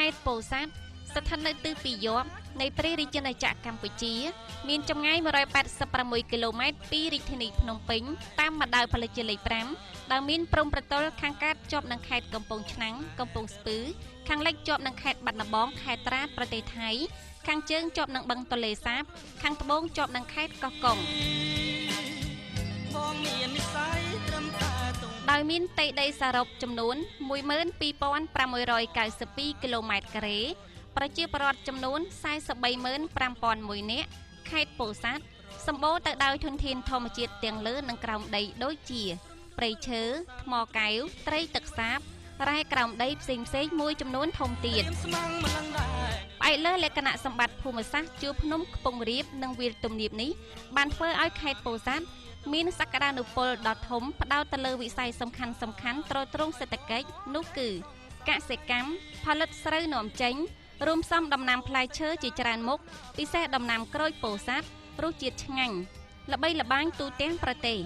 ត្តពោធិ៍សាត់ស្ថិតនៅទិសពាយ័ព្យនៃព្រះរាជាណាចក្រកម្ពុជា មានចម្ងាយ186គីឡូម៉ែត្រពីរាជធានីភ្នំពេញតាមបណ្ដោយផ្លូវជាតិលេខ5ដែលមានព្រំប្រទល់ខាងកើតជាប់នឹងខេត្តកំពង់ឆ្នាំងកំពង់ស្ពឺខាងលិចជាប់នឹងខេត្តបាត់ដំបងខេត្តត្រាតប្រទេសថៃខាងជើងជាប់នឹងបឹងទន្លេសាបខាងត្បូងជាប់នឹងខេត្តកោះកុងដោយមានផ្ទៃដីសរុបចំនួន 12,592 គីឡូម៉ែត្រការ៉េប្រជាពលរដ្ឋចំនួន 435,001 នាក់ខេត្តពោធិ៍សាត់សម្បូរទៅដោយធនធានធម្មជាតិទាំងលើនិងក្រោមដីដូចជាព្រៃឈើថ្មកែវត្រីទឹកសាបរ៉ែក្រោមដីផ្សេងៗមួយចំនួនធំទៀតផ្អែកលើលក្ខណៈសម្បត្តិភូមិសាស្ត្រជួរភ្នំខ្ពង់រាបនិងវាលទំនាបនេះបានធ្វើឲ្យខេត្តពោធិ៍សាត់មានសក្តានុពលដ៏ធំផ្ដោតទៅលើវិស័យសំខាន់ទ្រទ្រង់សេដ្ឋកិច្ចនោះគឺកសិកម្មផលិតស្រូវនាំចេញរួមផ្សំដំណាំផ្លែឈើជាច្រើនមុខពិសេសដំណាំក្រូចពោធិ៍សាត់រសជាតិឆ្ងាញ់ល្បីល្បាញទូទាំងប្រទេស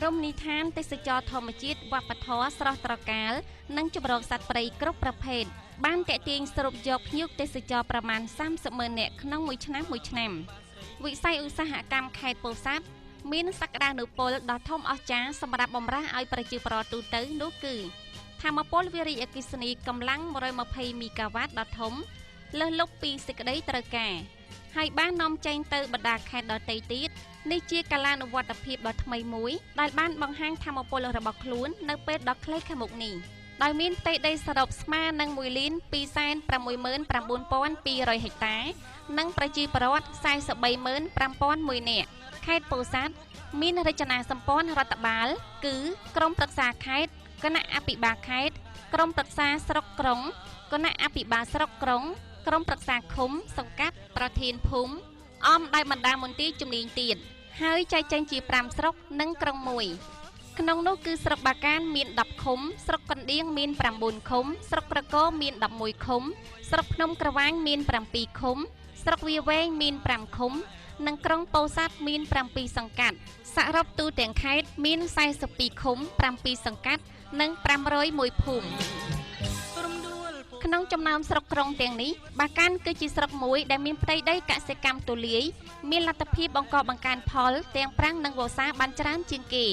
រមណីយដ្ឋានទេសចរធម្មជាតិវប្បធម៌ស្រស់ត្រកាលនិងជម្រកសត្វព្រៃគ្រប់ប្រភេទបានទាក់ទាញស្រូបយកភ្ញៀវទេសចរប្រមាណ30ម៉ឺននាក់ក្នុងមួយឆ្នាំមួយឆ្នាំវិស័យឧស្សាហកម្មខេត្តពោធិ៍សាត់មានសក្តានុពលដ៏ធំអស្ចារ្យសម្រាប់បម្រើឲ្យប្រជាពលរដ្ឋទូទៅនោះគឺថាមពលវារីអគ្គិសនីកម្លាំង120មីហ្គាវ៉ាត់ដ៏ធំលើសលប់ពីសេចក្តីត្រូវការហើយបាននាំចេញទៅបណ្ដាខេត្តដទៃទៀតនេះជាកាលានុវត្តភាពដ៏ថ្មីមួយដែលបានបង្ហាញថាមពលរបស់ខ្លួននៅពេលដ៏ខ្លីខាងមុខនេះដោយមានផ្ទៃដីសរុបស្មើនឹង 1,269,200 ហិកតានិងប្រជាពលរដ្ឋ 435,001 នាក់ខេត្តពោធិ៍សាត់មានរចនាសម្ព័ន្ធរដ្ឋបាលគឺក្រុមប្រឹក្សាខេត្តគណៈអភិបាលខេត្តក្រុមប្រឹក្សាស្រុកក្រុងគណៈអភិបាលស្រុកក្រុងក្រុមប្រឹក្សាឃុំសង្កាត់ប្រធានភូមិអមដោយបណ្ដាមន្ទីរជំនាញទៀតហើយចែកចេញជា5ស្រុកនិងក្រុងមួយក្នុងនោះគឺស្រុកបាកានមាន10ឃុំស្រុកកណ្ដៀងមាន9ឃុំស្រុកក្រគរមាន11ឃុំស្រុកភ្នំក្រវាញមាន7ឃុំស្រុកវាលវែងមាន5ឃុំនិងក្រុងពោធិ៍សាត់មាន7សង្កាត់សរុបទូទាំងខេត្តមាន42ឃុំ7សង្កាត់និង501ភូមិក្នុងចំណោមស្រុកក្រុងទាំងនេះបាកានគឺជាស្រុកមួយដែលមានផ្ទៃដីកសិកម្មទូលាយមានលទ្ធភាពបង្កបង្កើនផលទាំងប្រាំងនិងវស្សាបានច្រើនជាងគេ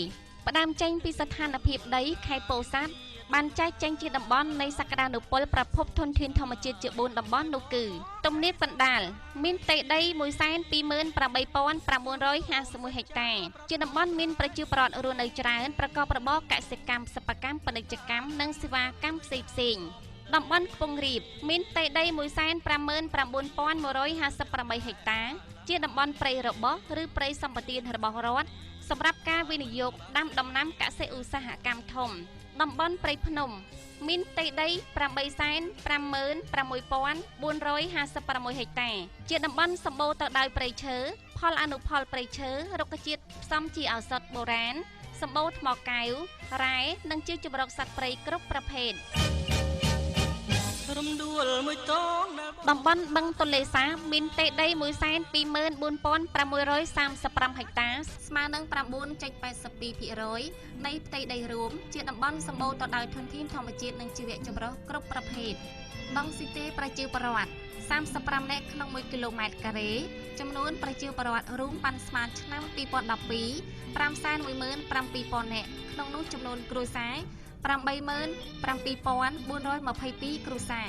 ផ្ដើមចេញពីស្ថានភាពដីខេត្តពោធិ៍សាត់បានចែកចេញជាតំបន់នៃសក្តានុពលប្រភពធនធានធម្មជាតិជា4តំបន់នោះគឺទំនាបកណ្ដាលមានផ្ទៃដី 128,951 ហិកតាជាតំបន់មានប្រជាពលរដ្ឋរស់នៅច្រើនប្រកបរបរកសិកម្មសិប្បកម្មពាណិជ្ជកម្មនិងសេវាកម្មផ្សេងៗតំបន់ខ្ពង់រាបមានផ្ទៃដី 159,158 ហិកតាជាតំបន់ព្រៃរបោះឬព្រៃសម្បទានរបស់រដ្ឋសម្រាប់ការវិនិយោគដាំដំណាំកសិឧស្សាហកម្មធំតំបន់ព្រៃភ្នំមានផ្ទៃដី 856,456 ហិកតាជាតំបន់សម្បូរទៅដោយព្រៃឈើផលអនុផលព្រៃឈើរុក្ខជាតិផ្សំជាឱសថបុរាណសម្បូរថ្មកែវរ៉ែនិងជាជម្រកសត្វព្រៃគ្រប់ប្រភេទតំបន់បឹងទន្លេសាបមានផ្ទៃដី 124,635 ហិកតាស្មើនឹង 9.82% នៃផ្ទៃដីរួមជាតំបន់សម្បូរទៅដោយធនធានធម្មជាតិនិងជីវៈចម្រុះគ្រប់ប្រភេទដង់ស៊ីតេប្រជាពលរដ្ឋ35នាក់ក្នុង1គីឡូម៉ែត្រការ៉េចំនួនប្រជាពលរដ្ឋរួមបានស្មានឆ្នាំ2012 517,000 នាក់ក្នុងនោះចំនួនគ្រួសារ 87,422 គ្រួសារ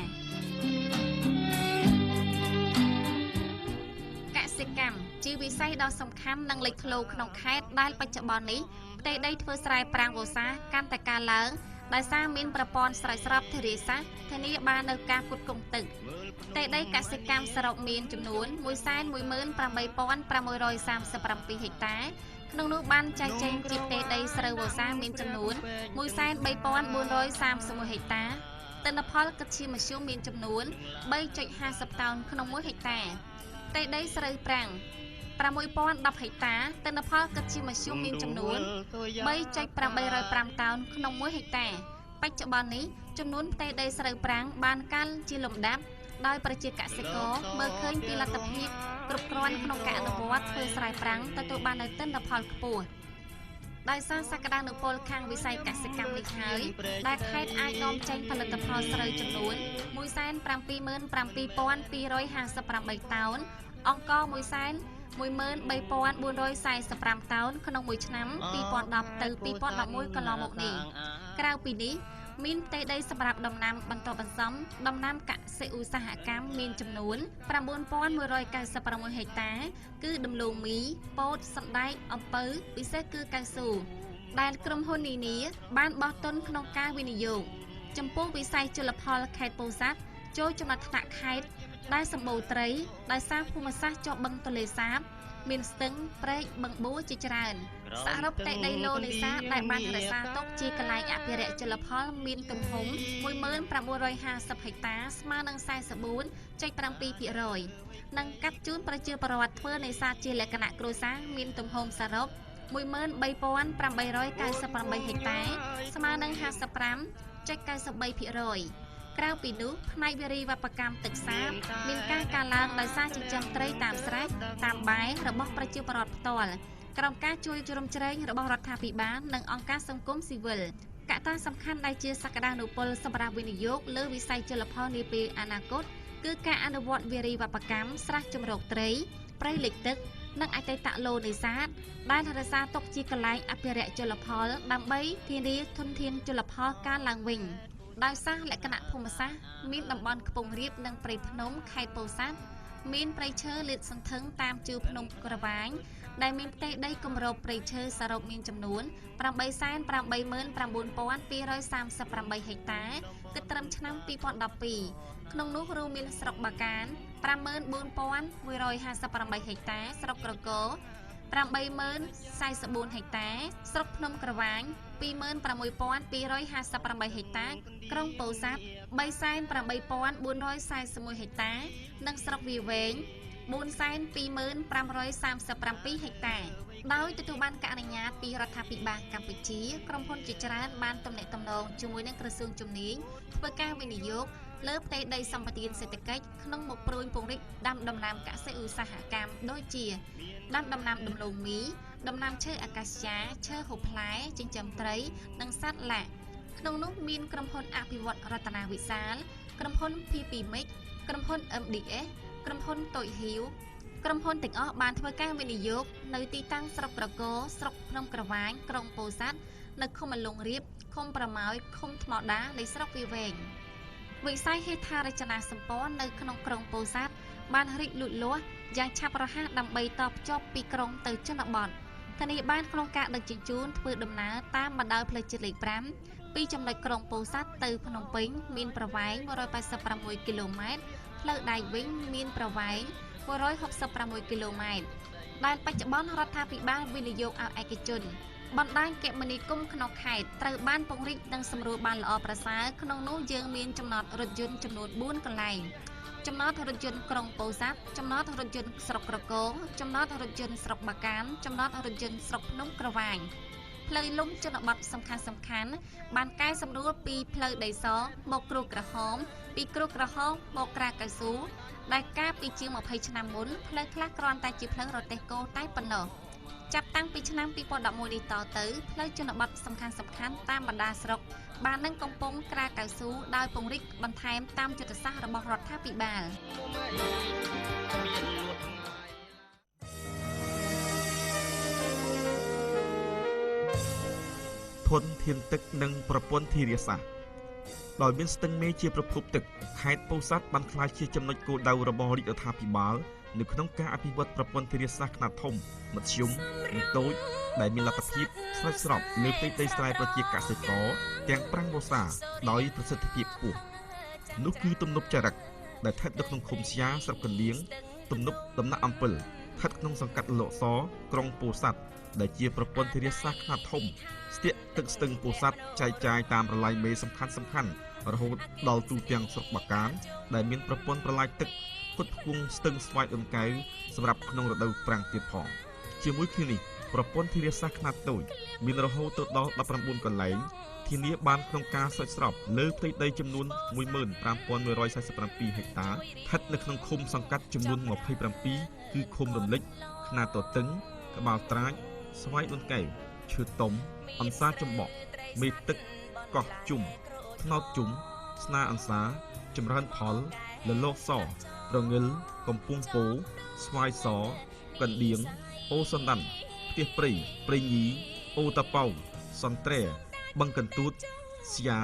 កសិកម្មជាវិស័យដ៏សំខាន់និងលេចធ្លោក្នុងខេត្តដែលបច្ចុប្បន្ននេះផ្ទៃដីធ្វើស្រែប្រាំងវស្សាកាន់តែកើនឡើងដោយសារមានប្រព័ន្ធស្រោចស្រពធារាសាស្ត្រធានាបាននូវការផ្គត់ផ្គង់ទឹកផ្ទៃដីកសិកម្មសរុបមានចំនួន 118,637 ហិកតាក្នុងនោះបានចែកចេញជាផ្ទៃដីស្រូវវស្សាមានចំនួន 103,431 ហិកតាទិន្នផលគិតជាមធ្យមមានចំនួន 3.50 តោនក្នុង1ហិកតាផ្ទៃដីស្រូវប្រាំង 6,010 ហិកតាទិន្នផលគិតជាមធ្យមមានចំនួន 3.805 តោនក្នុង1ហិកតាបច្ចុប្បន្ននេះចំនួនផ្ទៃដីស្រូវប្រាំងបានកើនជាលំដាប់ដោយប្រជាកសិករមើលឃើញពីលទ្ធភាពគ្រប់គ្រាន់ក្នុងការអនុវត្តធ្វើស្រែប្រាំងទទួលបាននូវទិន្នផលខ្ពស់។ ដោយសារសក្តានុពលខាងវិស័យកសិកម្មនេះហើយដែលខេត្តអាចនាំចេញផលិតផលស្រូវចំនួន 177,258 តោន អង្ករ 113,445 តោនក្នុងមួយឆ្នាំ 2010 ទៅ 2011 កន្លងមកនេះ។ ក្រៅពីនេះ មានផ្ទៃដីសម្រាប់ដំណាំបន្តបន្សំដំណាំកសិឧស្សាហកម្មមានចំនួន 9,196 ហិកតា គឺដំឡូងមី ពោត សណ្តែក អំពៅ ពិសេសគឺកៅស៊ូ ដែលក្រុមហ៊ុននានាបានបោះទុនក្នុងការវិនិយោគ។ ចំពោះវិស័យជលផលខេត្តពោធិ៍សាត់ចូលចំណាត់ថ្នាក់ខេត្តដែលសម្បូរត្រី ដោយសារភូមិសាស្ត្រជាប់បឹងទន្លេសាប មានស្ទឹង ព្រែក បឹងបួជាច្រើន។ សរុបផ្ទៃដីឡូនេសាទដែលបានរក្សាទុកជាកន្លែងអភិរក្សជលផលមានទំហំ 1950 ហិកតា ស្មើនឹង 44.7% និងកាត់ជូនប្រជាពលរដ្ឋធ្វើនេសាទជាលក្ខណៈគ្រួសារមានទំហំសរុប 13,898 ហិកតា ស្មើនឹង 55.93%។ ក្រៅពីនោះ ផ្នែកវារីវប្បកម្មទឹកសាបមានការកើនឡើងដោយសារចិញ្ចឹមត្រីតាមស្រែតាមបែរបស់ប្រជាពលរដ្ឋផ្ទាល់ ក្រោមការជួយជ្រោមជ្រែងរបស់រដ្ឋាភិបាលនិងអង្គការសង្គមស៊ីវិល។ កត្តាសំខាន់ដែលជាសក្តានុពលសម្រាប់វិនិយោគលើវិស័យជលផលនាពេលអនាគត គឺការអនុវត្តវារីវប្បកម្មស្រះជំរកត្រី ព្រៃលិចទឹក និងអតីតឡូនេសាទដែលរក្សាទុកជាកន្លែងអភិរក្សជលផល ដើម្បីធានាធនធានជលផលកើនឡើងវិញ។ ដោយសារលក្ខណៈភូមិសាស្ត្រមានតំបន់ខ្ពង់រាបនិងព្រៃភ្នំ ខេត្តពោធិ៍សាត់មានព្រៃឈើលាតសន្ធឹងតាមជួរភ្នំក្រវាញ ដែលមានផ្ទៃដីគម្របព្រៃឈើសរុបមានចំនួន 889,238 ហិកតា គិតត្រឹមឆ្នាំ 2012 ក្នុងនោះរួមមានស្រុកបាកាន 54,158 ហិកតា ស្រុកក្រគរ 80,044 ហិកតា ស្រុកភ្នំក្រវាញ 26,258 ហិកតា ក្រុងពោធិ៍សាត់ 308,441 ហិកតា និងស្រុកវាលវែង 425,37 ហិកតា។ ដោយទទួលបានការអនុញ្ញាតពីរដ្ឋាភិបាលកម្ពុជា ក្រុមហ៊ុនជាច្រើនបានទំនាក់ទំនងជាមួយនឹងក្រសួងជំនាញធ្វើការវិនិយោគលើផ្ទៃដីសម្បទានសេដ្ឋកិច្ចក្នុងមុខព្រួញពង្រីកដាំដំណាំកសិឧស្សាហកម្ម ដូចជាដាំដំណាំដំឡូងមី ដំណាំឈើអាកាសយ៉ា ឈើហូបផ្លែ ចិញ្ចឹមត្រី និងសត្វឡាក់។ ក្នុងនោះមានក្រុមហ៊ុនអភិវឌ្ឍរតនាវិសាល ក្រុមហ៊ុន PP Mix ក្រុមហ៊ុន MDS ក្រុមហ៊ុនតូចហ៊ីវ។ ក្រុមហ៊ុនទាំងអស់បានធ្វើការវិនិយោគនៅទីតាំងស្រុកក្រគរ ស្រុកភ្នំក្រវាញ ក្រុងពោធិ៍សាត់ នៅឃុំអលង្រៀប ឃុំប្រម៉ោយ ឃុំថ្មដានៃស្រុកវាលវែង។ វិស័យហេដ្ឋារចនាសម្ព័ន្ធនៅក្នុងក្រុងពោធិ៍សាត់បានរីកលូតលាស់យ៉ាងឆាប់រហ័សដើម្បីតភ្ជាប់ពីក្រុងទៅជនបទ ធានាបានក្នុងការដឹកជញ្ជូនធ្វើដំណើរតាមបណ្ដោយផ្លូវជាតិលេខ 5 ពីចំណុចក្រុងពោធិ៍សាត់ទៅភ្នំពេញមានប្រវែង 186 គីឡូម៉ែត្រ ផ្លូវដែកវិញមានប្រវែង 166 គីឡូម៉ែត្រ ដែលបច្ចុប្បន្នរដ្ឋាភិបាលវិនិយោគឲ្យឯកជន។ បណ្ដាញគមនាគមន៍ក្នុងខេត្តត្រូវបានពង្រីកនិងសម្រួលបានល្អប្រសើរ ក្នុងនោះយើងមានចំណតរថយន្តចំនួន 4 កន្លែង ចំណតរថយន្តក្រុងពោធិ៍សាត់ ចំណតរថយន្តស្រុកក្រគរ ចំណតរថយន្តស្រុកបាកាន ចំណតរថយន្តស្រុកភ្នំក្រវាញ។ ផ្លូវលំជនបទសំខាន់ៗបានកែសម្រួលពីផ្លូវដីសមកក្រួសក្រហម ពីក្រួសក្រហមមកក្រាកៅស៊ូ ដែលកាលពីជាង 20 ឆ្នាំមុនផ្លូវខ្លះគ្រាន់តែជាផ្លូវរទេះគោតែប៉ុណ្ណោះ។ ចាប់តាំងពីឆ្នាំ 2011 នេះតទៅ ផ្លូវជនបទសំខាន់ៗតាមបណ្ដាស្រុកបាននឹងកំពុងក្រាកៅស៊ូដោយពង្រីកបន្ថែមតាមយុទ្ធសាស្ត្ររបស់រដ្ឋាភិបាល។ ធនធានទឹកនិងប្រព័ន្ធធារាសាស្ត្រ ដោយមានស្ទឹងមេជាប្រភពទឹក ខេត្តពោធិ៍សាត់បានក្លាយជាចំណុចគោលដៅរបស់រាជរដ្ឋាភិបាលនៅក្នុងការអភិវឌ្ឍប្រព័ន្ធធារាសាស្ត្រខ្នាតធំ មធ្យម និងតូច ដែលមានលទ្ធភាពស្រោចស្រពលើផ្ទៃដីស្រែប្រជាកសិករទាំងប្រាំងវស្សាដោយប្រសិទ្ធភាពខ្ពស់។ នោះគឺទំនប់ចរិកដែលស្ថិតនៅក្នុងឃុំស្យា ស្រុកកណ្ដៀង ទំនប់ដំណាក់អំពិលស្ថិតក្នុងសង្កាត់លោកស ក្រុងពោធិ៍សាត់ ដែលជាប្រព័ន្ធធារាសាស្ត្រខ្នាតធំស្ទាក់ទឹកស្ទឹងពោធិ៍សាត់ចែកចាយតាមប្រឡាយមេសំខាន់ៗរហូតដល់ទូទាំងស្រុកបាកាន ដែលមានប្រព័ន្ធប្រឡាយទឹកផ្គត់ផ្គង់ស្ទឹងស្វាយដូនកែវសម្រាប់ក្នុងរដូវប្រាំងទៀតផង។ ជាមួយគ្នានេះ ប្រព័ន្ធធារាសាស្ត្រខ្នាតតូចមានរហូតទៅដល់ 19 កន្លែង ធានាបានក្នុងការស្រោចស្រពលើផ្ទៃដីចំនួន 15,147 ហិកតា ស្ថិតនៅក្នុងឃុំសង្កាត់ចំនួន 27 គឺឃុំរំលេច ខ្នាតទទឹង ក្បាលត្រាច ស្វាយដូនកែវ ឈើតុំអន្សាចំបក់មេទឹកកោះជុំថ្នោតជុំស្នាអន្សាចម្រើនផលលលកសប្រងិលកំពង់ពោស្វាយសកណ្ដៀងអូសណ្ដាន់ផ្ទះព្រៃព្រៃញីអូតាប៉ៅសន្ត្រែបឹងកន្ទួតស្យា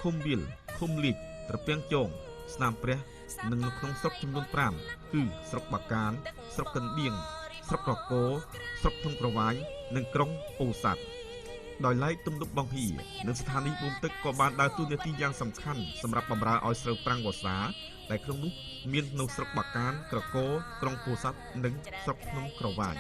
ឃុំវិលឃុំលីកត្រពាំងចងស្នាមព្រះនិងនៅក្នុងស្រុកចំនួន5គឺស្រុកបាកានស្រុកកណ្ដៀងស្រុកក្រកោស្រុកភ្នំក្រវាញនិងក្រុងពោធិ៍សាត់ដោយឡែកទំនប់បង្ហៀនិងស្ថានីយ៍បូមទឹកក៏បានដើរតួនាទីយ៉ាងសំខាន់សម្រាប់បម្រើឲ្យស្រូវប្រាំងវស្សាដែលក្នុងនោះមាននៅស្រុកបាកានក្រកោក្រុងពោធិ៍សាត់និងស្រុកភ្នំក្រវាញ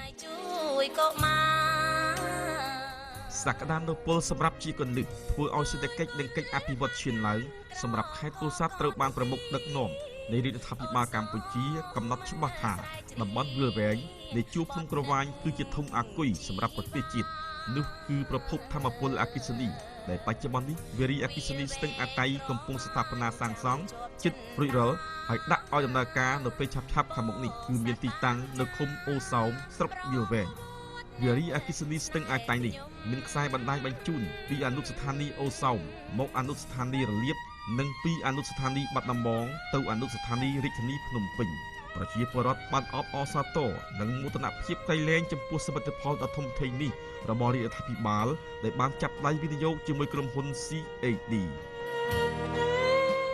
សក្តានុពលសម្រាប់ជាគន្លឹះធ្វើឲ្យសេដ្ឋកិច្ចនិងកិច្ចអភិវឌ្ឍឈានឡើងសម្រាប់ខេត្តពោធិ៍សាត់ត្រូវបានប្រមុខដឹកនាំនៃរាជរដ្ឋាភិបាលកម្ពុជាកំណត់ច្បាស់ថាតំបន់វាលវែងនៃជួរភ្នំក្រវាញគឺជាធំអាគុយសម្រាប់ប្រទេសជាតិនោះគឺប្រភពធម្មពលអគ្គិសនីដែលបច្ចុប្បន្ននេះវារីអគ្គិសនីស្ទឹងអាតៃកំពុងស្ថាបនាសាងសង់ជិតរួចរាល់ហើយដាក់ឲ្យដំណើរការនៅពេលឆាប់ៗខាងមុខនេះគឺមានទីតាំងនៅឃុំអូសោមស្រុកវាលវែងវារីអគ្គិសនីស្ទឹងអាតៃនេះមានខ្សែបណ្ដាញបញ្ជូនពីអនុស្ថានីយ៍អូសោមមកអនុស្ថានីយ៍រលៀបនិងពីអនុស្ថានីយ៍បាត់ដំបងទៅអនុស្ថានីយ៍រាជធានីភ្នំពេញប្រជាពលរដ្ឋបានអបអរសាទរនិងមោទនភាពក្រៃលែងចំពោះសមិទ្ធផលដ៏ធំធេងនេះរបស់រាជរដ្ឋាភិបាលដែលបានចាប់ដៃវិនិយោគជាមួយក្រុមហ៊ុន CAD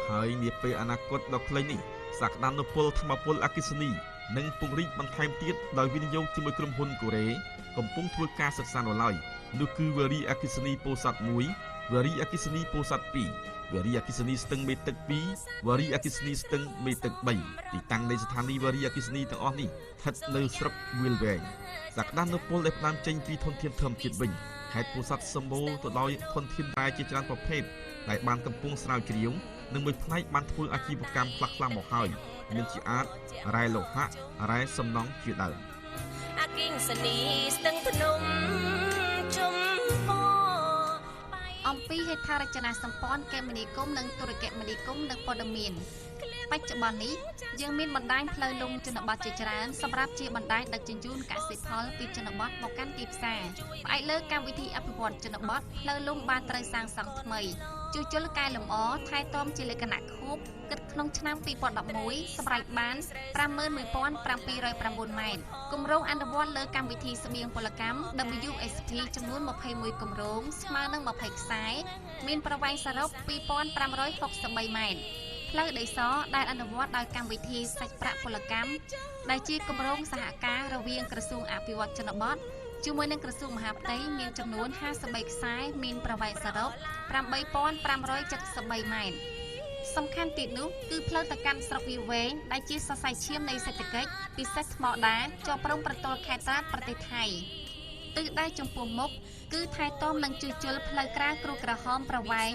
ហើយនាពេលអនាគតដ៏ខ្លីនេះសក្តានុពលធម្មពលអគ្គិសនីនិងពង្រីកបន្ថែមទៀតដោយវិនិយោគជាមួយក្រុមហ៊ុនកូរ៉េកំពុងធ្វើការសិក្សានៅឡើយនោះគឺវារីអគ្គិសនីពោធិ៍សាត់1វារីអគ្គិសនីពោធិ៍សាត់2វារីអគ្គិសនីស្ទឹងមេទឹក2វារីអគ្គិសនីស្ទឹងមេទឹក3ទីតាំងនៃស្ថានីយ៍វារីអគ្គិសនីទាំងអស់នេះស្ថិតនៅស្រុកវាលវែងសក្តានុពលដែលផ្ដើមចេញពីធនធានធម្មជាតិវិញខេត្តពោធិ៍សាត់សម្បូរទៅដោយធនធានរ៉ែជាច្រើនប្រភេទដែលបានកំពុងស្រាវជ្រាវនិងមួយផ្នែកបានធ្វើអាជីវកម្មខ្លះៗមកហើយមានជាអាចរ៉ែលោហៈរ៉ែសំណង់ជាដើមអគ្គិសនីស្ទឹងភ្នំជុំអំពីហេដ្ឋារចនាសម្ព័ន្ធគមនាគមន៍និងទូរគមនាគមន៍និងព័ត៌មានបច្ចុប្បន្ននេះយើងមានបណ្ដាញផ្លូវលំជនបទជាច្រើនសម្រាប់ជាបណ្ដាញដឹកជញ្ជូនកសិផលពីជនបទមកកាន់ទីផ្សារផ្អែកលើកម្មវិធីអភិវឌ្ឍជនបទផ្លូវលំបានត្រូវសាងសង់ថ្មីជួសជុលកែលម្អថែទាំជាលក្ខណៈខួបគិតក្នុងឆ្នាំ2011សម្រេចបាន 51,709 ម៉ែត្រគម្រោងអនុវត្តលើកម្មវិធីស្បៀងពលកម្ម WSP ចំនួន21គម្រោងស្មើនឹង20ខ្សែមានប្រវែងសរុប 2,563 ម៉ែត្រផ្លូវដីសដែលអនុវត្តដោយកម្មវិធីសាច់ប្រាក់ពលកម្មដែលជាគម្រោងសហការរវាងក្រសួងអភិវឌ្ឍជនបទជាមួយនឹងក្រសួងមហាផ្ទៃមានចំនួន53ខ្សែមានប្រវែងសរុប 8,573 ម៉ែត្រសំខាន់ទៀតនោះគឺផ្លូវទៅកាន់ស្រុកវាលវែងដែលជាសរសៃឈាមនៃសេដ្ឋកិច្ចពិសេសថ្មដាជាប់ព្រំប្រទល់ខេត្តត្រាតប្រទេសថៃទិសដៅចំពោះមុខគឺថែទាំនិងជួសជុលផ្លូវក្រាលគ្រួសក្រហមប្រវែង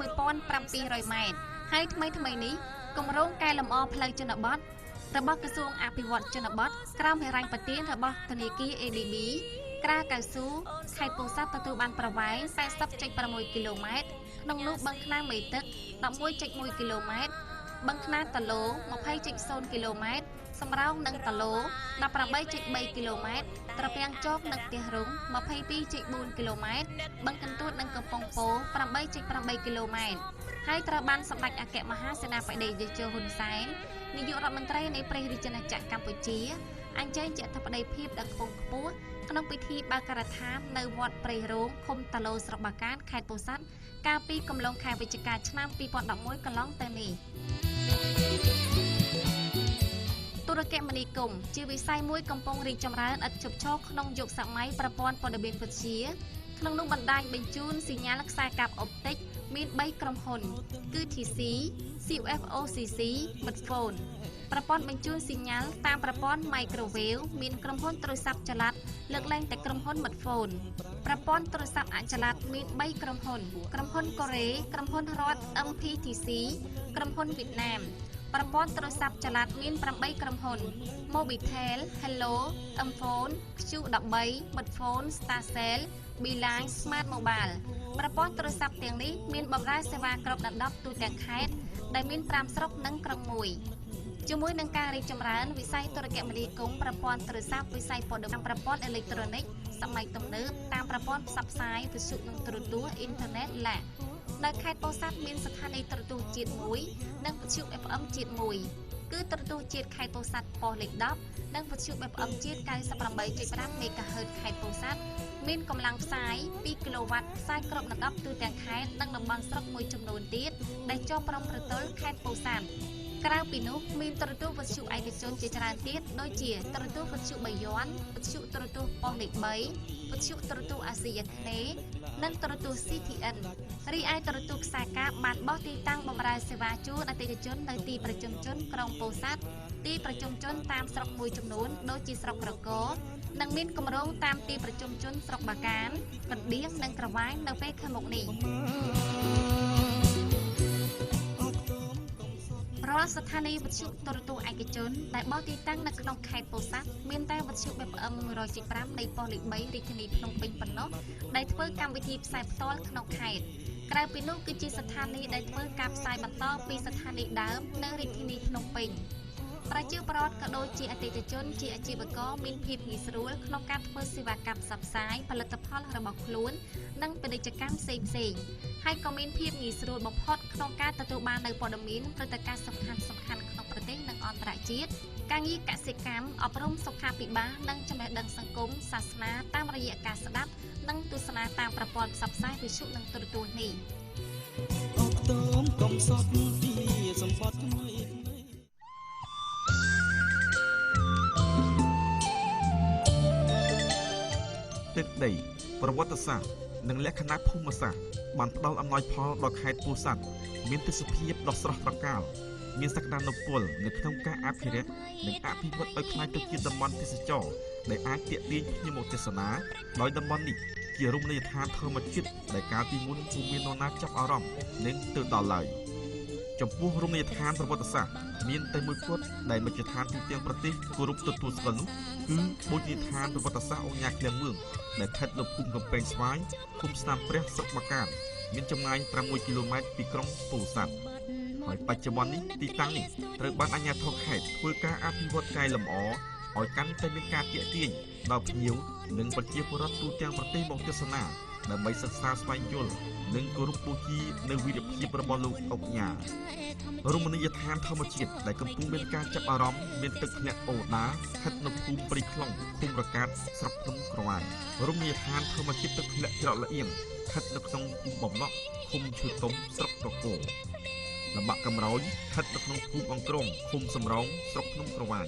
61,700 ម៉ែត្រហើយថ្មីៗនេះគម្រោងកែលម្អផ្លូវជនបទរបស់ក្រសួងអភិវឌ្ឍជនបទក្រោមហិរញ្ញប្បទានរបស់ធនាគារ ADB ក្រាលកៅស៊ូខេត្តពោធិ៍សាត់ទទួលបានប្រវែង 40.6 គីឡូម៉ែត្រក្នុងនោះបឹងខ្នាមេទឹក 11.1 គីឡូម៉ែត្របឹងខ្នាតាឡូ 20.0 គីឡូម៉ែត្រសំរោងនិងតាឡូ 18.3 គីឡូម៉ែត្រត្រពាំងចោកនិងផ្ទះរុង 22.4 គីឡូម៉ែត្របឹងកន្ទួតនិងកំពង់ពោ 8.8 គីឡូម៉ែត្រហើយត្រូវបានសម្ដេចអគ្គមហាសេនាបតីតេជោហ៊ុនសែននាយករដ្ឋមន្ត្រីនៃព្រះរាជាណាចក្រកម្ពុជាអញ្ជើញជាអធិបតីភាពដ៏ខ្ពង់ខ្ពស់ក្នុងពិធីបើកការដ្ឋាននៅវត្តព្រៃរោងឃុំតាឡូស្រុកបាកានខេត្តពោធិ៍សាត់កាលពីកំឡុងខែវិច្ឆិកាឆ្នាំ2011កន្លងទៅនេះទូរគមនាគមន៍ជាវិស័យមួយកំពុងរីកចម្រើនឥតឈប់ឈរក្នុងយុគសម័យប្រព័ន្ធព័ត៌មានវិទ្យាក្នុងនោះបណ្ដាញបញ្ជូនសញ្ញាខ្សែកាបអុបទិកមាន3ក្រុមហ៊ុនគឺ TC CFOCC Metfone ប្រព័ន្ធបញ្ជូនសញ្ញាតាមប្រព័ន្ធ Microwave មានក្រុមហ៊ុនទូរស័ព្ទចល័តលើកលែងតែក្រុមហ៊ុន Metfone ប្រព័ន្ធទូរស័ព្ទអចល័តមាន3ក្រុមហ៊ុនក្រុមហ៊ុនកូរ៉េក្រុមហ៊ុនរដ្ឋ MPTC ក្រុមហ៊ុនវៀតណាមប្រព័ន្ធទូរស័ព្ទចល័តមាន8ក្រុមហ៊ុន Mobitel Hello Mphone Q13 Metfone Starcell Beeline Smart Mobile ប្រព័ន្ធទូរស័ព្ទទាំងនេះមានបម្រើសេវាគ្របដណ្ដប់ទូទាំងខេត្តដែលមាន5ស្រុកនិងក្រុងមួយជាមួយនឹងការរីកចម្រើនវិស័យទូរគមនាគមន៍ប្រព័ន្ធទូរស័ព្ទវិស័យព័ត៌មានប្រព័ន្ធអេឡិចត្រូនិក សម័យទំនើបតាមប្រព័ន្ធផ្សព្វផ្សាយវិទ្យុនិងទូរទស្សន៍អ៊ីនធឺណិតឡានៅខេត្តពោធិ៍សាត់មានស្ថានីយ៍ទូរទស្សន៍ជាតិមួយនិងវិទ្យុ FM ជាតិមួយគឺទូរទស្សន៍ជាតិខេត្តពោធិ៍សាត់ប៉ុស្តិ៍លេខ10និងវិទ្យុ FM ជាតិ 98.5 MHz ខេត្តពោធិ៍សាត់មានកម្លាំងផ្សាយ2គីឡូវ៉ាត់ផ្សាយគ្របដណ្ដប់ទូទាំងខេត្តនិងតំបន់ស្រុកមួយចំនួនទៀតដែលជាប់ព្រំប្រទល់ខេត្តពោធិ៍សាត់ក្រៅពីនោះមានទូរទស្សន៍វិទ្យុឯកជនជាច្រើនទៀតដូចជាទូរទស្សន៍វិទ្យុបាយ័នវិទ្យុទូរទស្សន៍ប៉ុស្តិ៍លេខ3វិទ្យុទូរទស្សន៍អាស៊ីអាគ្នេយ៍និងទូរទស្សន៍ CTN រីឯទូរទស្សន៍ខ្សែកាបបានបោះទីតាំងបម្រើសេវាជូនអតិថិជននៅទីប្រជុំជនក្រុងពោធិ៍សាត់ទីប្រជុំជនតាមស្រុកមួយចំនួនដូចជាស្រុកក្រគរនិងមានគម្រោងតាមទីប្រជុំជនស្រុកបាកានកណ្ដៀងនិងក្រវ៉ាញនៅពេលខាងមុខនេះរាល់ស្ថានីយ៍វិទ្យុទូរទស្សន៍ឯកជនដែលបោះទីតាំងនៅក្នុងខេត្តពោធិ៍សាត់មានតែវិទ្យុ FM 100.5នៃប៉ុស្តិ៍លេខ3រាជធានីភ្នំពេញប៉ុណ្ណោះដែលធ្វើកម្មវិធីផ្សាយផ្ទាល់ក្នុងខេត្តក្រៅពីនោះគឺជាស្ថានីយ៍ដែលធ្វើការផ្សាយបន្តពីស្ថានីយ៍ដើមនៅរាជធានីភ្នំពេញប្រជាពលរដ្ឋក៏ដូចជាអតិថិជនជាអាជីវករមានភាពងាយស្រួលក្នុងការធ្វើសេវាកម្មផ្សព្វផ្សាយផលិតផលរបស់ខ្លួននិងពាណិជ្ជកម្មផ្សេងៗហើយក៏មានភាពងាយស្រួលបំផុតក្នុងការទទួលបាននូវព័ត៌មានព្រឹត្តិការណ៍សំខាន់ៗក្នុងប្រទេសនិងអន្តរជាតិការងារកសិកម្មអប់រំសុខាភិបាលនិងចំណេះដឹងសង្គមសាសនាតាមរយៈការស្ដាប់និងទស្សនាតាមប្រព័ន្ធផ្សព្វផ្សាយវិទ្យុនិងទូរទស្សន៍នេះទឹកដីប្រវត្តិសាស្ត្រនិងលក្ខណៈភូមិសាស្ត្របានផ្ដល់អំណោយផលដល់ខេត្តពោធិ៍សាត់មានទេសភាពដ៏ស្រស់ត្រកាលមានសក្តានុពលនៅក្នុងការអភិរក្សនិងអភិវឌ្ឍឲ្យក្លាយទៅជាតំបន់ទេសចរណ៍ដែលអាចទាក់ទាញភ្ញៀវមកទស្សនាដោយតំបន់នេះជារមណីយដ្ឋានធម្មជាតិដែលកាលពីមុនពុំមាននរណាចាប់អារម្មណ៍និងទៅដល់ឡើយចំពោះរមណីយដ្ឋានប្រវត្តិសាស្ត្រមានតែមួយគត់ដែលមជ្ឈដ្ឋានទូទាំងប្រទេសគោរពទទួលស្គាល់នោះគឺបូជនីយដ្ឋានប្រវត្តិសាស្ត្រអង្គញាឃ្លាំងមឿងដែលស្ថិតនៅភូមិកំពែងស្វាយឃុំស្នាមព្រះស្រុកបាកានមានចម្ងាយ6គីឡូម៉ែត្រពីក្រុងពោធិ៍សាត់ហើយបច្ចុប្បន្ននេះទីតាំងនេះត្រូវបានអាជ្ញាធរខេត្តធ្វើការអភិវឌ្ឍកែលម្អឲ្យកាន់តែមានការទាក់ទាញដល់ភ្ញៀវនិងប្រជាពលរដ្ឋទូទាំងប្រទេសមកទស្សនាដើម្បីសិក្សាស្វែងយល់និងគោរពបូជានៅវីរភាពរបស់លោកអុកញ៉ារមណីយដ្ឋានធម្មជាតិដែលកំពុងមានការចាប់អារម្មណ៍មានទឹកធ្លាក់អូដាស្ថិតនៅភូមិព្រៃខ្លុងឃុំរកាតស្រុកភ្នំក្រវាញរមណីយដ្ឋានធម្មជាតិទឹកធ្លាក់ច្រកល្អៀងស្ថិតនៅក្នុងភូមិបំណក់ឃុំឈើទុំស្រុកក្រគរលំបាកកំរោយស្ថិតនៅក្នុងភូមិអង្គរងឃុំសំរោងស្រុកភ្នំក្រវាញ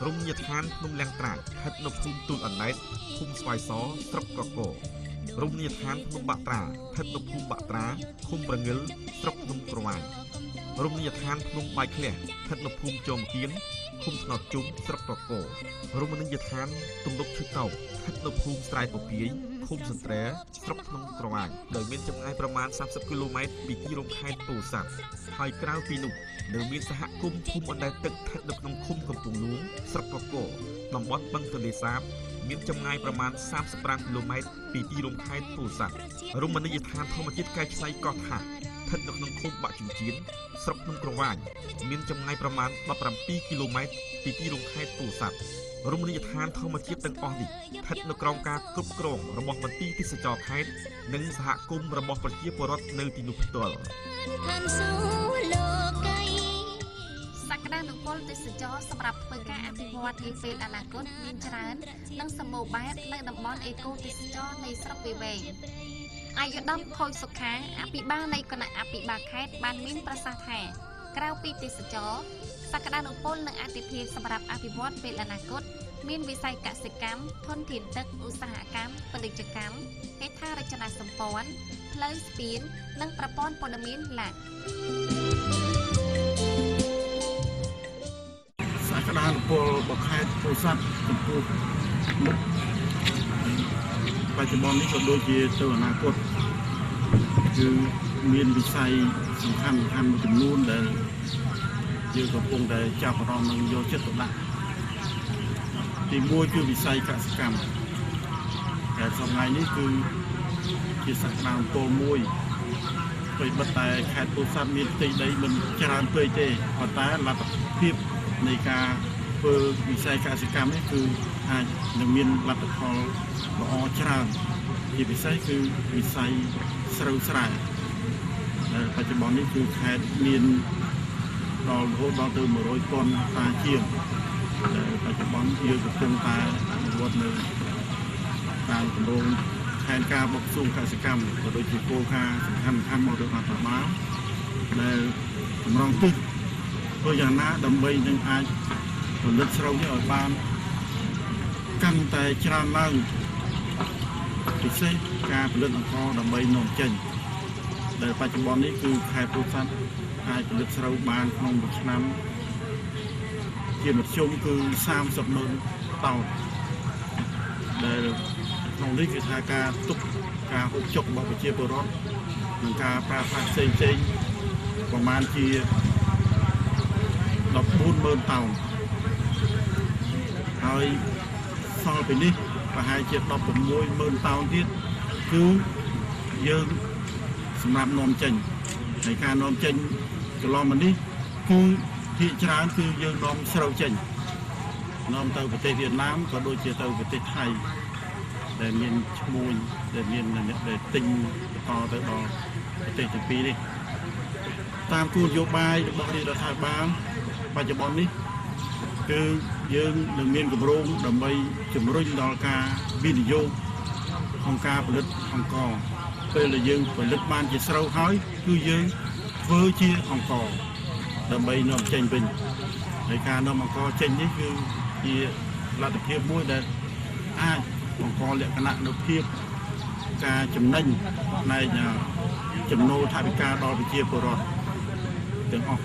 រមណីយដ្ឋានភ្នំលៀងត្រាចស្ថិតនៅភូមិទូលអណ្ដែតឃុំស្វាយសស្រុកក្រគររមណីយដ្ឋានភ្នំបាក់ត្រាស្ថិតនៅភូមិបាក់ត្រាឃុំប្រងិលស្រុកភ្នំក្រវាញរមណីយដ្ឋានភ្នំបាយឃ្លះស្ថិតនៅភូមិចោមគៀនឃុំថ្នោតជុំស្រុកក្រគររមណីយដ្ឋានទំនប់ឈើតោកស្ថិតនៅភូមិស្រែពពាយឃុំសន្ត្រែស្រុកភ្នំក្រវាញដោយមានចម្ងាយប្រមាណ30គីឡូម៉ែត្រពីទីរួមខេត្តពោធិ៍សាត់ហើយក្រៅពីនោះនៅមានសហគមន៍ភូមិអណ្ដែតទឹកស្ថិតនៅក្នុងឃុំកំពង់លួងស្រុកក្រគរតំបន់បឹងទន្លេសាបមានចម្ងាយប្រមាណ35គីឡូម៉ែត្រពីទីរួមខេត្តពោធិ៍សាត់រមណីយដ្ឋានធម្មជាតិកែច្នៃកោះថាសស្ថិតនៅក្នុងឃុំបាក់ជំចៀនស្រុកភ្នំក្រវាញមានចម្ងាយប្រមាណ17គីឡូម៉ែត្រពីទីរួមខេត្តពោធិ៍សាត់រមណីយដ្ឋានធម្មជាតិទាំងអស់នេះស្ថិតនៅក្រោមការគ្រប់គ្រងរបស់មន្ទីរទេសចរណ៍ខេត្តនិងសហគមន៍របស់ប្រជាពលរដ្ឋនៅទីនោះផ្ទាល់សក្តានុពលទេសចរណ៍សម្រាប់ធ្វើការអភិវឌ្ឍនាពេលអនាគតមានច្រើននិងសម្បូរបែបនៅតំបន់អេកូទេសចរណ៍នៃស្រុកវាវែងអាយដាមខូចសុខាអភិបាលនៃគណៈអភិបាលខេត្តបានមានប្រសាសន៍ថាក្រៅពីទេសចរណ៍សក្តានុពលនិងអាទិភាពសម្រាប់អភិវឌ្ឍពេលអនាគតមានវិស័យកសិកម្មធនធានទឹកឧស្សាហកម្មពាណិជ្ជកម្មហេដ្ឋារចនាសម្ព័ន្ធផ្លូវស្ពាននិងប្រព័ន្ធព័ត៌មានឡាសក្តានុពលរបស់ខេត្តពោធិ៍សាត់ចំពោះមុខបច្ចុប្បន្ននេះក៏ដូចជាទៅអនាគតគឺមានវិស័យសំខាន់មួយចំនួនដែលយើងកំពុងតែចាប់អារម្មណ៍និងយកចិត្តទុកដាក់ទីមួយគឺវិស័យកសិកម្មដែលសម័យនេះគឺជាសក្តានុពលមួយ បីបិទតែខេត្តពោធិ៍សាត់មានផ្ទៃដីមិនច្រើនពេកទេប៉ុន្តែលទ្ធភាពនៃការធ្វើវិស័យកសិកម្មនេះគឺ អាចនឹងមានលទ្ធផលល្អច្រើនជាពិសេសគឺវិស័យស្រូវស្រែដែលបច្ចុប្បន្ននេះគឺខេត្តមានដល់រហូតដល់ទៅ 100,000 ហិកតាជាងដែលបច្ចុប្បន្នយើងកំពុងតែអនុវត្តនៅតាមគម្រោងផែនការរបស់ក្រសួងកសិកម្មក៏ដូចជាគោលការណ៍សំខាន់ៗរបស់រដ្ឋាភិបាលដែលតម្រង់ទិសធ្វើយ៉ាងណាដើម្បីនឹងអាចផលិតស្រូវនេះឲ្យបានកាន់តែច្រើនឡើងពិសេសការផលិតអង្ករដើម្បីនាំចេញដែលបច្ចុប្បន្ននេះគឺខេត្តពោធិ៍សាត់អាចផលិតស្រូវបានក្នុងមួយឆ្នាំជាមធ្យមគឺ 30,000 តោនដែលក្នុងនេះគឺថាការទុកការហូបចុករបស់ប្រជាពលរដ្ឋនិងការប្រើប្រាស់ផ្សេងផ្សេងប្រមាណជា 140,000 តោនហើយសល់ពីនេះប្រហែលជា 160,000 តោនទៀតគឺយើងសម្រាប់នាំចេញហើយការនាំចេញកន្លងមកនេះគឺភាគច្រើនគឺយើងនាំស្រូវចេញនាំទៅប្រទេសវៀតណាមក៏ដូចជាទៅប្រទេសថៃដែលមានឈ្មួញដែលមានអ្នកដែលទិញបន្តទៅដល់ប្រទេសទាំងពីរនេះតាមគោលនយោបាយរបស់រាជរដ្ឋាភិបាលបច្ចុប្បន្ននេះគឺយើងនឹងមានគម្រោងដើម្បីជំរុញដល់ការវិនិយោគក្នុងការផលិតអង្ករពេលដែលយើងផលិតបានជាស្រូវហើយគឺយើងធ្វើជាអង្ករដើម្បីនាំចេញវិញហើយការនាំអង្ករចេញនេះគឺជាលទ្ធភាពមួយដែលអាចបង្កលក្ខណៈនូវភាពការចំណេញផ្នែកចំណូលថវិកាដល់ប្រជាពលរដ្ឋទាំងអស់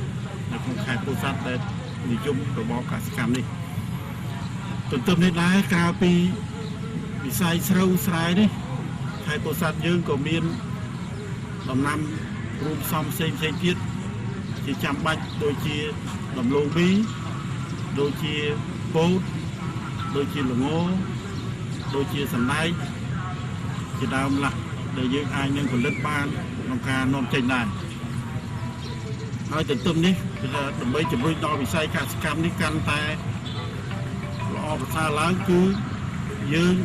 នៅក្នុងខេត្តពោធិ៍សាត់ដែលនិយមរបបកសិកម្មនេះទន្ទឹមនេះដែរក្រៅពីវិស័យស្រូវស្រែនេះខេត្តពោធិ៍សាត់យើងក៏មានដំណាំរួមផ្សំផ្សេងផ្សេងទៀតជាចាំបាច់ដូចជាដំឡូងមីដូចជាពោតដូចជាល្ងដូចជាសណ្តែកជាដើមឡាស់ដែលយើងអាចនឹងផលិតបានក្នុងការនាំចេញដែរហើយទន្ទឹមនេះគឺដើម្បីជំរុញដល់វិស័យកសិកម្មនេះកាន់តែល្អប្រសើរឡើងគឺយើង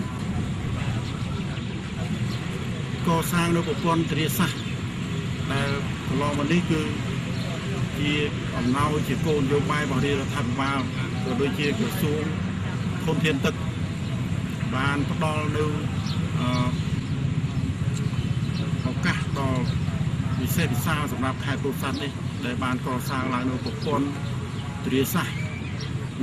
កសាងនៅប្រព័ន្ធធារាសាស្ត្រដែលកន្លងមកនេះគឺជាអំណោយជាគោលនយោបាយរបស់រាជរដ្ឋាភិបាលក៏ដូចជាក្រសួងធនធានទឹកបានផ្ដល់នៅឱកាសដល់វិសេសវិសាលសម្រាប់ខេត្តពោធិ៍សាត់នេះដែលបានកសាងឡើងនៅប្រព័ន្ធធារាសាស្ត្រ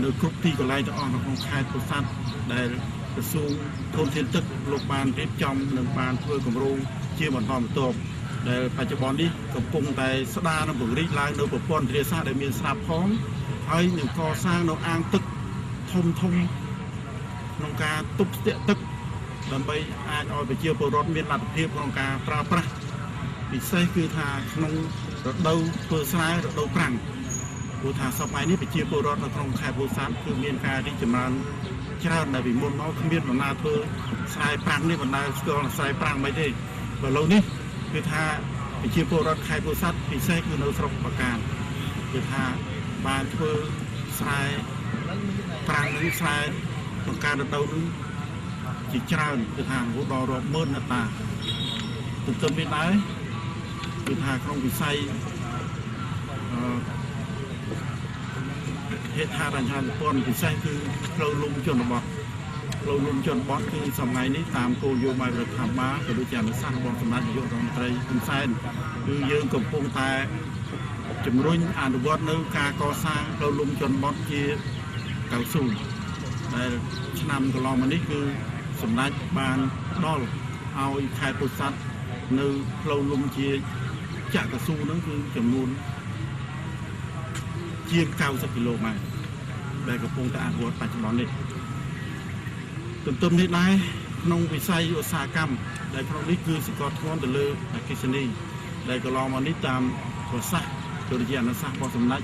នៅគ្រប់ទីកន្លែងទាំងអស់នៅក្នុងខេត្តពោធិ៍សាត់ដែលក្រសួងធនធានទឹកលោកបានរៀបចំនិងបានធ្វើគម្រោងជាបន្តបន្ទាប់ដែលបច្ចុប្បន្ននេះកំពុងតែស្ដារនិងពង្រីកឡើងនៅប្រព័ន្ធធារាសាស្ត្រដែលមានស្រាប់ផងហើយនឹងកសាងនៅអាងទឹកធំធំក្នុងការទប់ស្ទាក់ទឹកដើម្បីអាចឲ្យប្រជាពលរដ្ឋមានលទ្ធភាពក្នុងការប្រើប្រាស់ពិសេសគឺថាក្នុងរដូវធ្វើស្រែរដូវប្រាំងព្រោះថាសប្តាហ៍នេះប្រជាពលរដ្ឋនៅក្នុងខេត្តពោធិ៍សាត់គឺមានការរីកចម្រើនច្រើនដែលពីមុនមកគ្មានបណ្ដាធ្វើស្រែប្រាំងនេះបណ្ដាស្គាល់ស្រែប្រាំងមិនទេបើឥឡូវនេះគឺថាប្រជាពលរដ្ឋខេត្តពោធិ៍សាត់ពិសេសគឺនៅស្រុកបាកានគឺថាបានធ្វើស្រែប្រាំងនិងស្រែបង្ការរដូវនឹងជាច្រើនគឺថារហូតដល់រាប់ម៉ឺនហិកតាទន្ទឹមនេះដែរគឺថាក្នុងវិស័យហេដ្ឋារចនាសម្ព័ន្ធពិសេសគឺផ្លូវលំជនបទផ្លូវលំជនបទគឺសម័យនេះតាមគោលនយោបាយរដ្ឋាភិបាលក៏ដូចជាអនុសាសន៍របស់សម្ដេចនាយករដ្ឋមន្ត្រីហ៊ុនសែនគឺយើងកំពុងតែជំរុញអនុវត្តនៅការកសាងផ្លូវលំជនបទជាកៅស៊ូដែលឆ្នាំកន្លងមកនេះគឺសម្ដេចបានផ្ដល់ឲ្យខេត្តពោធិ៍សាត់នៅផ្លូវលំជាចក្រស៊ូហ្នឹងគឺចំនួនជាង90គីឡូម៉ែត្រដែលកំពុងតែអនុវត្តបច្ចុប្បន្ននេះទន្ទឹមនេះដែរក្នុងវិស័យឧស្សាហកម្មដែលក្នុងនេះគឺសង្កត់ធ្ងន់ទៅលើអគ្គិសនីដែលកន្លងមកនេះតាមប្រសាសន៍ដូចជាអនុសាសន៍របស់សម្ដេច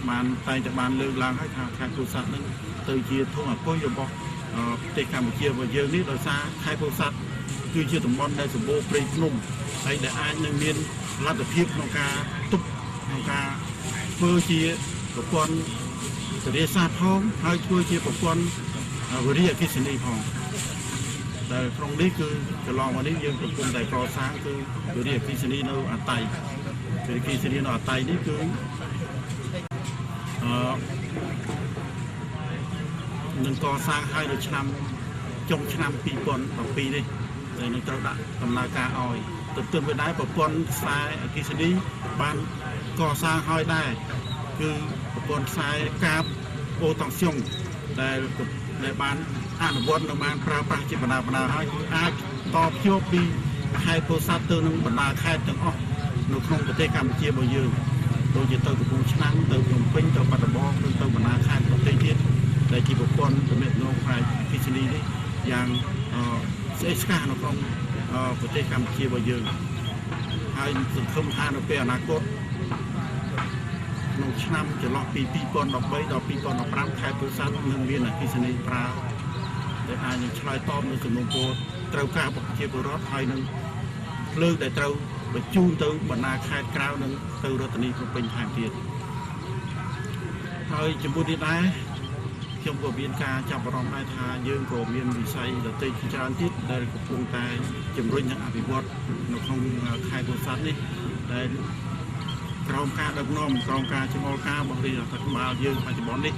បានតែងតែបានលើកឡើងហើយថាខេត្តពោធិ៍សាត់នឹងទៅជាធំអគុយរបស់ប្រទេសកម្ពុជារបស់យើងនេះដោយសារខេត្តពោធិ៍សាត់គឺជាតំបន់ដែលសម្បូរព្រៃភ្នំហើយដែលអាចនឹងមានលទ្ធភាពក្នុងការទប់ក្នុងការធ្វើជាប្រព័ន្ធធារាសាស្ត្រផងហើយធ្វើជាប្រព័ន្ធ វិរិយអគ្គិសនីផងដែលក្នុងនេះគឺកន្លងមកនេះយើងកំពុងតែកសាងគឺវិរិយអគ្គិសនីនៅអាតៃវិរិយអគ្គិសនីនៅអាតៃនេះគឺនឹងកសាងហើយនៅឆ្នាំចុងឆ្នាំ2012នេះដែលនឹងត្រូវដាក់ដំណើរការឲ្យទន្ទឹមvớiដែរប្រព័ន្ធខ្សែអគ្គិសនីបានកសាងហើយដែរគឺប្រព័ន្ធខ្សែកាបអូតង់ស្យុងដែលបានអនុវត្តនិងបានប្រើប្រាស់ជាបណ្ដាហើយគឺអាចតភ្ជាប់ពីខេត្តពោធិ៍សាត់ទៅនឹងបណ្ដាខេត្តទាំងអស់នៅក្នុងប្រទេសកម្ពុជារបស់យើងដូចជាទៅកំពង់ឆ្នាំងទៅភ្នំពេញទៅបាត់ដំបងនិងទៅបណ្ដាខេត្តដទៃទៀតដែលជាប្រព័ន្ធទំនាក់ទំនងផ្នែកអគ្គិសនីនេះយ៉ាងស្អេកស្កះនៅក្នុងប្រទេសកម្ពុជារបស់យើងហើយសង្ឃឹមថានៅពេលអនាគតក្នុងឆ្នាំចន្លោះពី2013ដល់2015ខេត្តពោធិ៍សាត់នឹងមានអគ្គិសនីប្រើដែលអាចនឹងឆ្លើយតបនឹងសំណូមពរត្រូវការរបស់ប្រជាពលរដ្ឋហើយនឹងភ្លើងដែលត្រូវបញ្ជូនទៅបណ្ដាខេត្តក្រៅនិងទៅរដ្ឋធានីភ្នំពេញថែមទៀតហើយជាមួយនេះដែរខ្ញុំក៏មានការចាប់អារម្មណ៍ដែរថាយើងក៏មានវិស័យដទៃជាច្រើនទៀតដែលកំពុងតែជំរុញនិងអភិវឌ្ឍនៅក្នុងខេត្តពោធិ៍សាត់នេះដែលក្រោមការដឹកនាំក្រោមការច្បល់ការរបស់រាជរដ្ឋាភិបាលយើងបច្ចុប្បន្ននេះ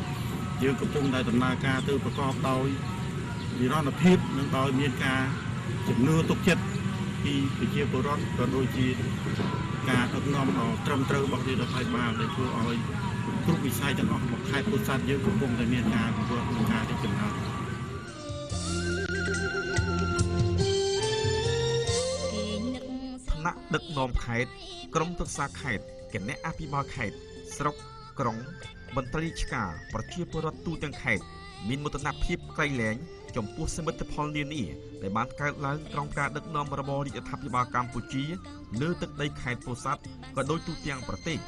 យើងកំពុងតែដំណើរការទៅប្រកបដោយនិរន្តរភាពនិងដោយមានការជំនឿទុកចិត្តពីប្រជាពលរដ្ឋក៏ដូចជាការដឹកនាំដ៏ត្រឹមត្រូវរបស់រាជរដ្ឋាភិបាលដែលធ្វើឲ្យគ្រប់វិស័យទាំងអស់របស់ខេត្តពោធិ៍សាត់យើងកំពុងតែមានការអភិវឌ្ឍនិងការរីកចម្រើនថ្នាក់ដឹកនាំខេត្តក្រុមប្រឹក្សាខេត្តគណៈអភិបាលខេត្តស្រុកក្រុងមន្ត្រីរាជការប្រជាពលរដ្ឋទូទាំងខេត្តមានមោទនភាពក្រៃលែងចំពោះសមិទ្ធផលនានាដែលបានកើតឡើងក្រោមការដឹកនាំរបស់រាជរដ្ឋាភិបាលកម្ពុជាលើទឹកដីខេត្តពោធិ៍សាត់ក៏ដូចទូទាំងប្រទេស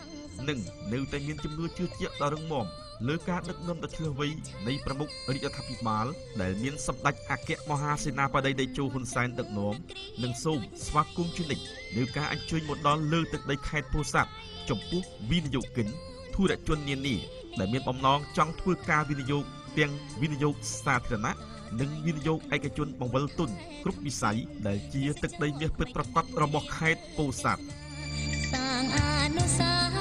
និងនៅតែមានជំនឿជឿជាក់ដ៏រឹងមាំលើការដឹកនាំដ៏ឆ្លាតវៃនៃប្រមុខរាជរដ្ឋាភិបាលដែលមានសម្ដេចអគ្គមហាសេនាបតីតេជោហ៊ុនសែនដឹកនាំនិងសូមស្វាគមន៍ជានិច្ចលើការអញ្ជើញមកដល់លើទឹកដីខេត្តពោធិ៍សាត់ចំពោះវិនិយោគិនធុរជននានាដែលមានបំណងចង់ធ្វើការវិនិយោគទាំងវិនិយោគសាធារណៈនិងវិនិយោគឯកជនបង្វិលទុនគ្រប់វិស័យដែលជាទឹកដីមាសពិតប្រាកដរបស់ខេត្តពោធិ៍សាត់ សាងអនុស្សា